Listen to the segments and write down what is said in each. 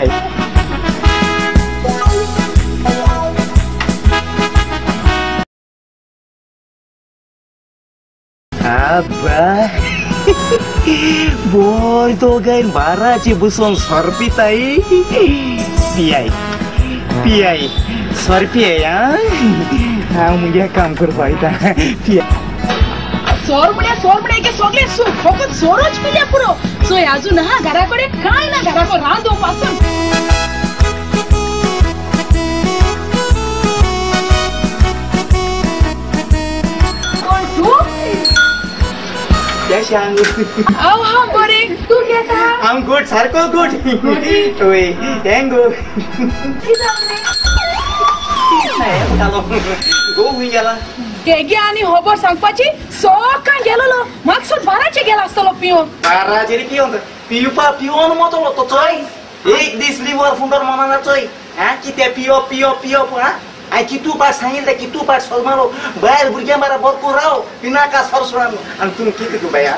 आबा बोर दोगांय बाराचे बसून सोर पिताय. पियाय पियाय सोर पियाय. हांव मुगे काम करपा वयता. पियाय सोर म्हळ्यार सोर म्हळ्यार की सगळें सूख फकत सोरोच पिल्या पुरो. चोय अजून हा घरा कडेन कांय ना. घराको रांदो पासून कोण तूं? कशें हांव हांव बरें. तूं केसो आहा? हांव गुड, सारको गुड. वय हें गो गो खंय गेला? तेगे आनी खबर सांगपाची सकाळ गेलोलो. म्हाका सुद्दां बाराचेर गेला आसतलो पिवन. बाराचेर पिवन पिवपा पिवन मोतलो तो. चोय एक दीस लिवर फुंडोर मनाना चोय. आं कितें पिवप पिवप पिवप. आं हांवें कितू पाट सांगिल्लें, कितू पाट सोलमालो बायल भुरग्यां बारा बरको राव पिनाका सरसोळान. आनी तूं कितें गो बाया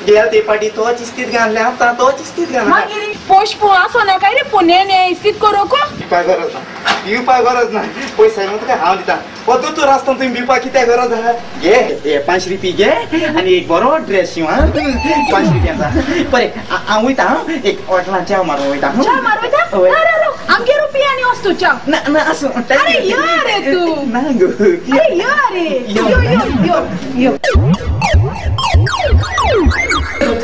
गेल ते पाटी तोच इस्तीत घातलें आतां तोच इस्तीत घाल. मागीर पोश आसो ना काय रे पुणे इस्तीत करूंक पिवपाक गरज ना, पिवपाक गरज ना. पयशे न्हू तुका हांव दिता. पद्दू तूं रास्ता तुमी पिवपाक कित्याक गरज आहा? घे हे 5 रुपये घे आनी एक बरो ड्रेस शिंव. आं 5 रुपयांचा. बरें हांव वयता. एक हॉटेलान च्या मारूंक वयता. च्या मारूंक वयता? आमगे रुपया आनी वस्तू च्या ना ना आसूं. अरे यो रे तूं ना गो. अरे यो रे यो यो यो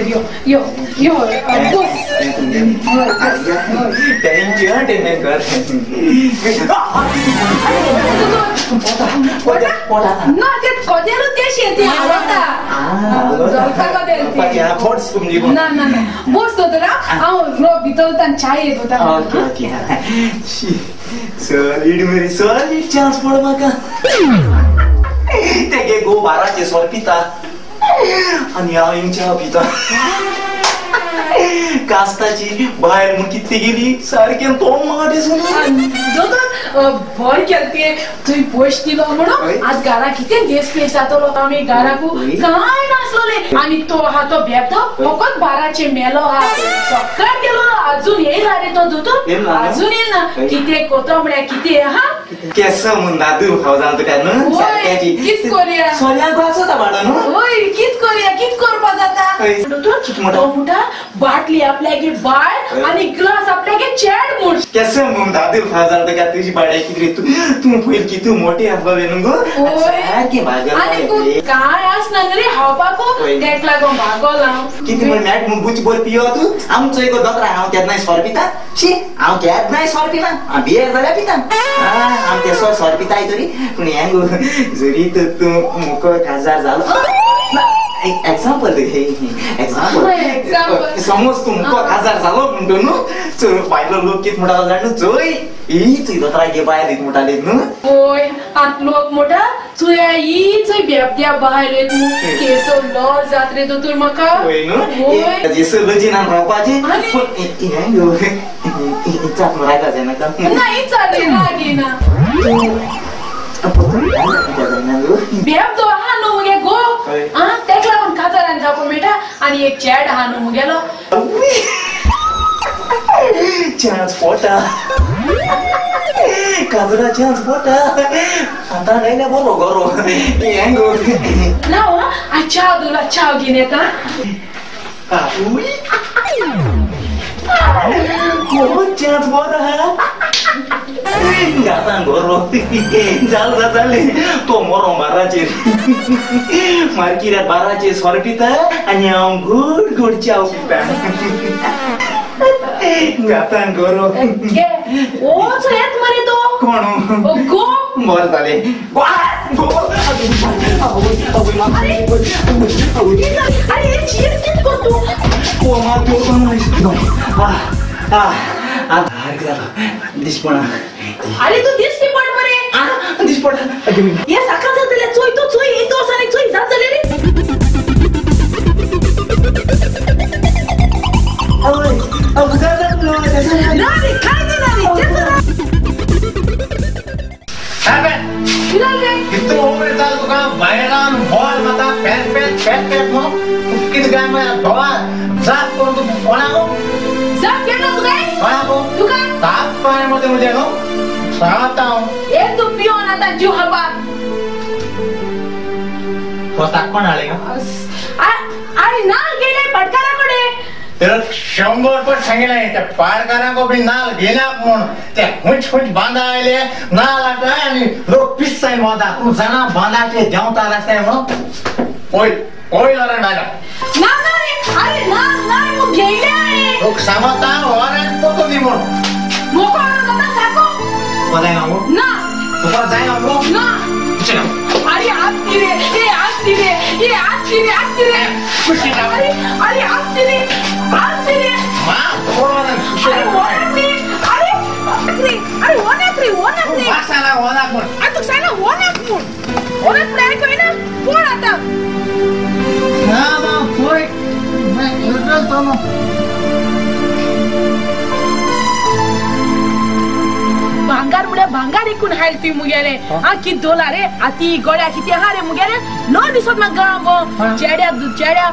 यो यो यो बस. Thank you. ना ते कदेलू तेशें तें आवडटा. ना ना ना बस दोतोर. हांव रो भितर च्याय येत वता. Okay okay. सॉलिड मरे, सॉलिड चान्स पड म्हाका. तेगे गो बाराचे सोर पिता आनी हांव हिंग च्या पिता. कास्ताची बायल म्हूण कितें गेली सारकें तोंड म्हाका दिसून. दोतोर बरें केलें तुवें. तुवें पयशे दिलो म्हणून आज घरा कितें गेस पेस जातलो. आमी घराकू कांय नासलोलें. आनी तो आहा तो बेबदो फकत बाराचे मेलो आहा. सकाळ गेलो अजून येयला रे तो दोतोर. अजून येयना. कितें कोतो म्हळ्यार कितें आहा केसो म्हूण दादू फाव जावन तुका न्हू. कित कोरया सोऱ्याक आसता बाडो न्हू. हय कित कोरया कित करपा जाता. दोतोर तो म्हणटा बाटली आपल्यागे बायल आनी ग्लास आपल्यागे चेड म्हूण. केसो म्हूण दादू फाव जावन तुका तुजी बाड्या कितें तूं तूं पयर कितू मोटी आसलोलें न्हू गो. आनी तूं कांय आसना न्हू रे खावपाकू तेका लागून भागोल हांव. कितें म्हण मॅट म्हूण बुच बोर पियो तूं. आमचो एक दोतोर हांव केन्नाय सोर पिता. शी हांव केन्नाय सोर पिना. हांव बियर जाल्यार पिता. हांव तेसो सोर पिताय तरी. पूण हें गो जरी तर तूं मुको काजार जालो. एक्झाम्पल एक्झाम्पल समज तूं मुको काजार जालो म्हणटो न्हू. चल बायलो लोक कितें म्हणटालो जाण न्हू. चोय ही तुय दोतोराक गे बायल म्हणटाली न्हू. हय आतां लोक म्हणटा चोया ही चोय बेबद्या बायल केसो लॉस जात रे दोतोर म्हाका. हय न्हू जेसो लजीनान रावपाचें. पूण हें गो इचाप रागा जायना. ना इचाप राग येना. बेबदो आहा न्हू मुगे गो. आं तेका लागून काजारान जावपाक मेळटा. आनी एक चेड आहा न्हू मुगेलो. चान्स पोटा काजरा चान्स पोटा. आतां आयल्या बरो गोरो हें गो. ना च्या दिला च्या घेवन येता. चान्स बरो आहा. गातां गोरो जाल जातालें तो मोरो बाराचेर मार्किऱ्यात बाराचेर सोर पिता आनी हांव गोड गोड च्याव पिता. गातां गोरो ओचो येत मरे तो कोण गो. बरें जालें. अरे कितें करता तूं? दिसपणा. अरे तूं दिश्टी पड मरे. दिसपडा. हे साका जातलें. चोय तूं चोय येतो आसा न्ही चोय जातलें रे. ना रे काय दिना रे तेचो ना. कितू उमर चाल तुका बायलान बॉल माता पॅट पॅट पॅट पॅट न्हू कितें काय म्हळ्यार धोवा जाप करून तूं कोणाक जाप केलो तुका कोणाक तुका ताप पाय मध्ये मुझे नो सांगता हांव ए तू पियोन आता जीव हवा कोसाक कोण हाडले अरे ना गेले पटकाराकडे तर 100 पण सांगितलं त्या पाडकारांको बी नाल घेना म्हण ते हुंच हुंच बांधा आयले नाल आटाय आणि लोक पिस्साय बांधा तू जाणा बांधाचे देंवता रस्त्यार म्हणून पयल पयल अरे नाला ना ना रे अरे ना ना मग घेयले आहे लोक सांगता वरण पोतो दी म्हण मोको जाता साको कोणाय ना ना तुका जाय ना ना अरे आस्ती रे ए आस्ती रे ए आस्ती रे आस्ती रे खुशी ना अरे अरे आस्ती रे आस्ती रे मां कोण अरे ओनाक रे अरे अरे ओनाक रे ओनाक रे वासाला ओनाक म्हण आ तू सांग ओनाक म्हण ओनाक म्हण काय ना कोण आता ना ना पोय मैं इधर तो भांगार मुळे भांगार इकून हायल ती मुगेले हा कित दोला रे आती गड्या किती हा रे मुगेले न दिसत म्हाका गांव चेड्या चेड्या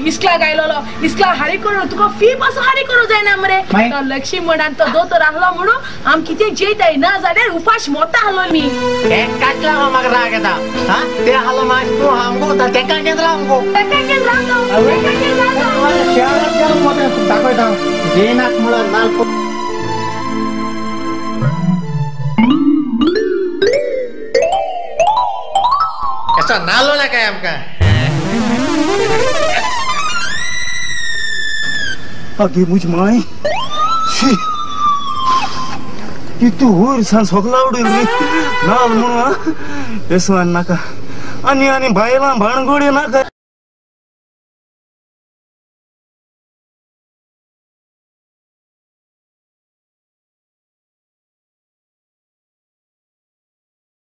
इस्कला गायलोलो इस्कला हारी करून तुका फी पासून हारी करूं जायना मरे तो लक्ष्मणान तो दोतोर आहलो म्हणून आम कितें जेयताय ना जाल्यार उपाश मोता आहलो मी तेकाच लागो म्हाका राग येता हा ते आहलो मागीर तूं आमगो तेका केन्ना राव तेका केन्ना राव तेका केन्ना राव दाखयता जेनाक म्हणून नाल नालो ना काय आमका अगे मुझ my she कितू होर सान सगला उडील रे नाल म्हणून येसवान नाका आणि आणि बायला भाणगोडी नाका.